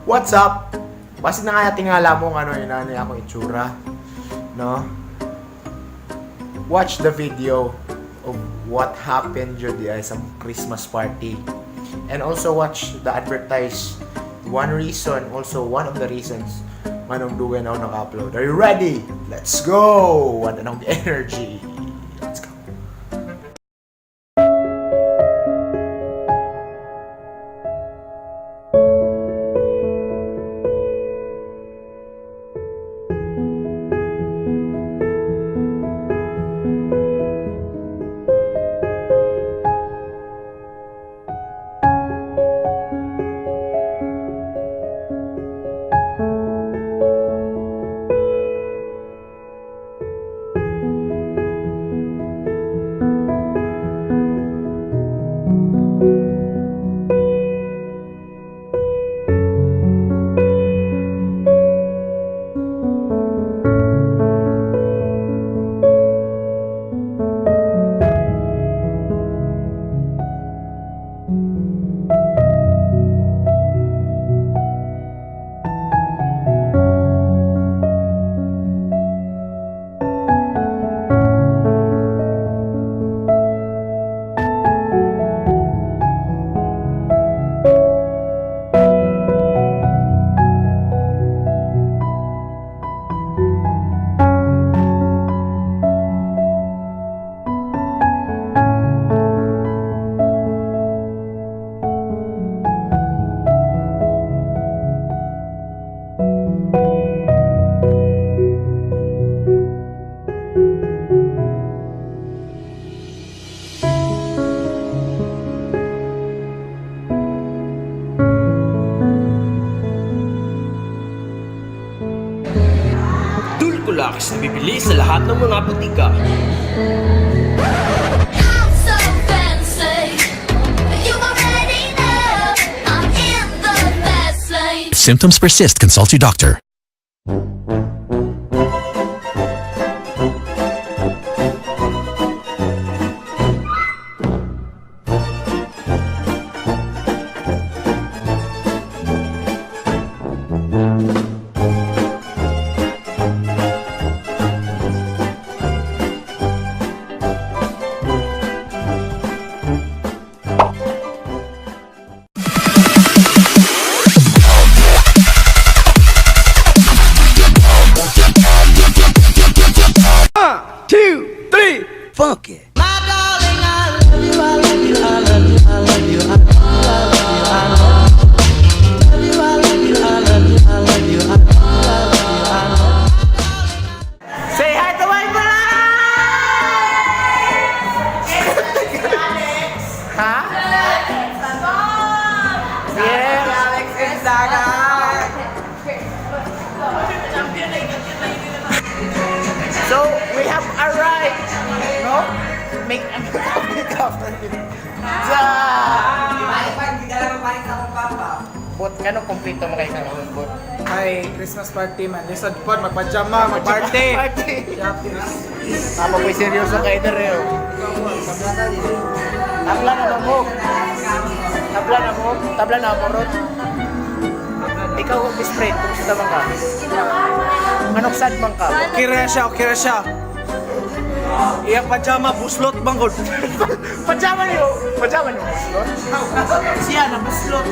What's up? Basta na nga tingala mo ano yun, ano yung akong itsura. No? Watch the video of what happened jud di ay sa Christmas party. And also watch the advertise. One reason, also one of the reasons manong dugay na ako naka-upload. Are you ready? Let's go! Wala na akong energy. Let's go. Dulcolax na bibili sa lahat ng mga butika. I'm so fancy. You already know I'm in the fast lane. If symptoms persist, consult your doctor. Two, three, funk it! Say hi to my vlog! Ha? Yes! Alex and Zaga! So, we have arrived! No? Make up Sa... Bot, kano kompleto mo kayo sa bot? Ay, Christmas party man. Lisod pod, magpajama, magparty. Party! Tama po'y seryoso kayo na rin. Tabla na ba mo? Tabla na mo? Tabla na mo, Rod? Ikaw, best friend, kumusta man ka? Anong sad man ka? Okay ra siya, okay ra siya. Iyang pajama, buslot bang gud. Pajama niyo! Pajama niyo, buslot? Siya na buslot.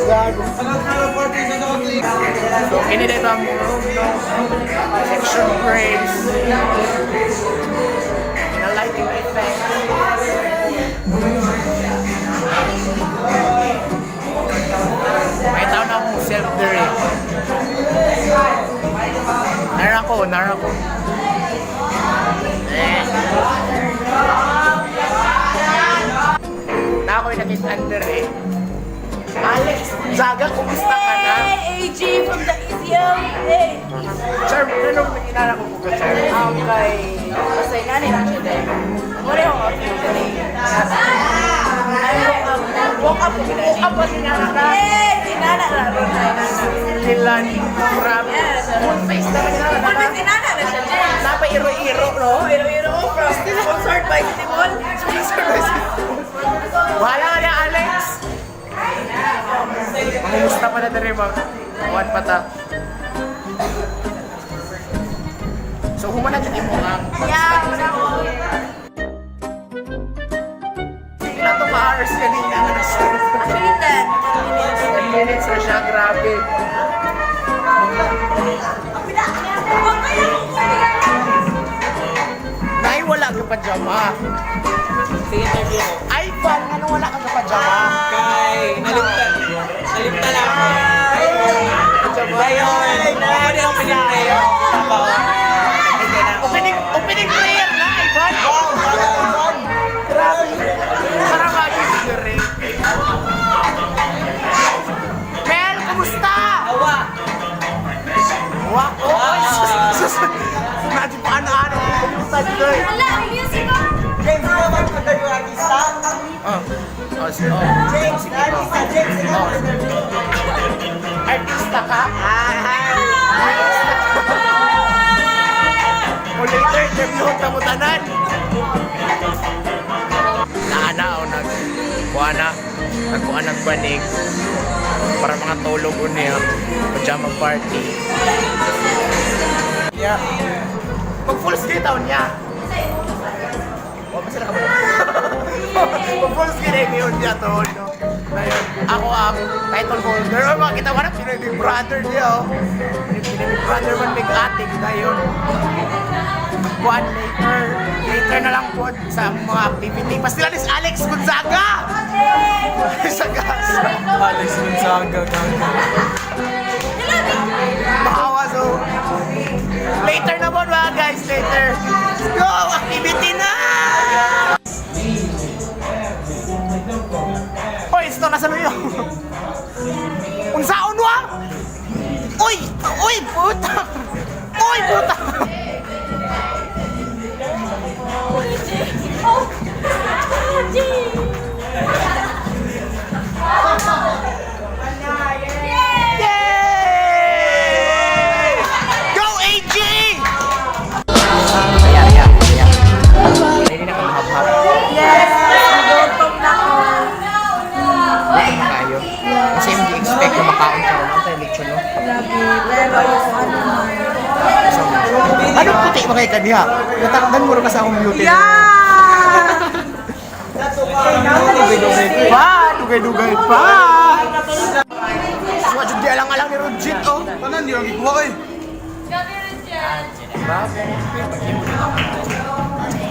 Gago. So, kini na ito ang room, no? Section frames. Na lighting effect. May tao na akong self there eh. Nara ko, nara ko. Eh. Na ako'y nakita under eh. Alex, Zaga, kumusta ka na? Hey, AG from the ECM. Hey. Sir, anong nanginala ko po ka, sir? Kay basta inani lang siya dahil. Mura yung outfit today. Woke up, woke up was inana ka. Hey, inana na ron na inana. Kilan, grabe. Full face na nanginala Full ka. face inana na siya, James. Napa iro-iro, no? Iro-iro ko from sponsored by City Mall. Sponsored by City Mall. Wala na, Alex! Mangumusta pa na diri mag kuan pa ta. So human na jud imo ang Yeah, wala ko. pila to ka hours kanina nga nasa. Actually, 10 minutes. 10 minutes ra siya, grabe. Nay, wala ka pajama. Sige, interview ko. Ay, Van, ano wala ka pajama? Kay, nalimtan. Nalimtan ako. Dayon, ako din ang piniprayer. Opening, opening prayer na, Ivan! Grabe. Para maging siguro. Mel, kumusta? Awa. Wa, oh, ay, sus, sus. Imagine pa ano-ano, kumusta dito eh. Wala, ang music ko. James, ikaw ba yung artista? Oh, oh, sige, oh. James, Sige, artista, oh. James, ikaw Oh. ba interview? Artista ka? Artista ka. O later, interview ta mo tanan. Naana o nag kuha na nagkuha ng banig para mga tulog niya pajama party. Yeah. Pag full screen taon niya. Wa pa sila ka ba? Pag full screen ay yun niya to. No? Ayun. Ako ang title holder. O makita mo na Pinoy Big Brother niya. Oh. Pinoy Big Brother man big atik dayon. Kuan later. Later na lang po sa mga activity. Pastila ni Alex Gonzaga! Sa gas. Alex Gonzaga, gaga. Maawa so. Later na po mga guys, later. Let's go! Activity na! Hoy, ito nasa luyo. Unsaon wa? Uy! Uy, puta! Uy, puta! Yay! Go AG! Ayan, ayan, ayan. Hindi na kami hap-hap. Yes, gutom na ako. Gutom na kayo. Kasi hindi expect na makaon ka ron. Ang tayo lechon, no? Grabe, pero ano man. Anong puti mo kay kaniya? Natakdan mo rin ka sa akong beauty. Yeah! Dugay-dugay pa! Dugay-dugay pa! Suwa jud di alang-alang ni Rujit, oh. Tanan, di lang gikuha kay. Grabe.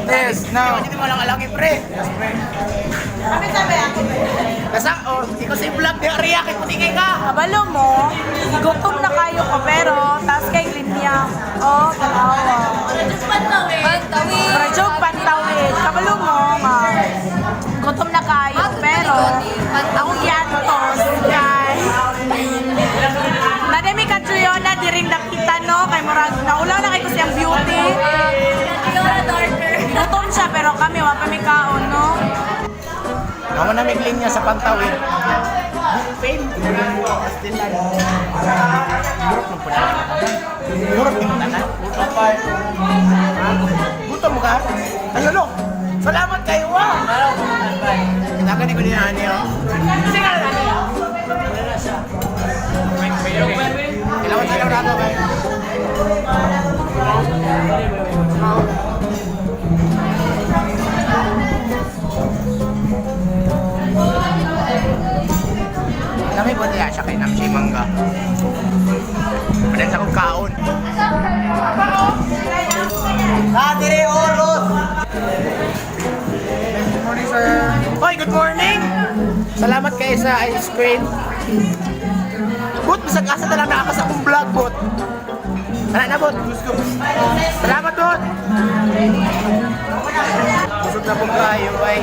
Yes, now. Hindi mo alang-alang eh, pre. Yes, pre. Kami sabi ako. Kasa, oh, ikaw sa vlog ni Aria, kay puti kay ka. Kabalo mo, gutom na kayo ko pero taas kay linya. Oh, tanawa. Pantawid. Pero joke pantawid. Kabalo mo nga. Gutom na kayo pero akong yantos kay Nademi ka na diring nakita no kay murag naulaw na kay ko siyang beauty. Gutom siya pero kami wa pa mi kaon no. Naman namin linya sa pantawid. Fail. Pastilan. Europe ng puna. Europe ng tanan. Gutom pa. Gutom mo ka? Ay, ano? Salamat kayo, ah! Kinakan ko niya, ani, oh. Kailangan sa nato, ba? Dami po niya siya kay Namsi Mangga. Padan sa kong kaon. Ah, dire oros! Good morning, sir. Hoy, good morning! Salamat kayo sa ice cream. Bot, bisag asa na lang naakas akong vlog, bot. Tara na, bot. Gusto. Salamat, bot. Busog na po kayo, ay.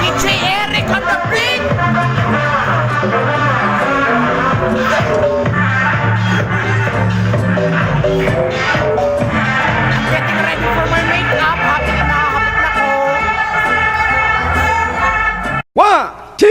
DJ Eric on the beat! I'm getting ready for my makeup. Hapit na ko. 1, 2,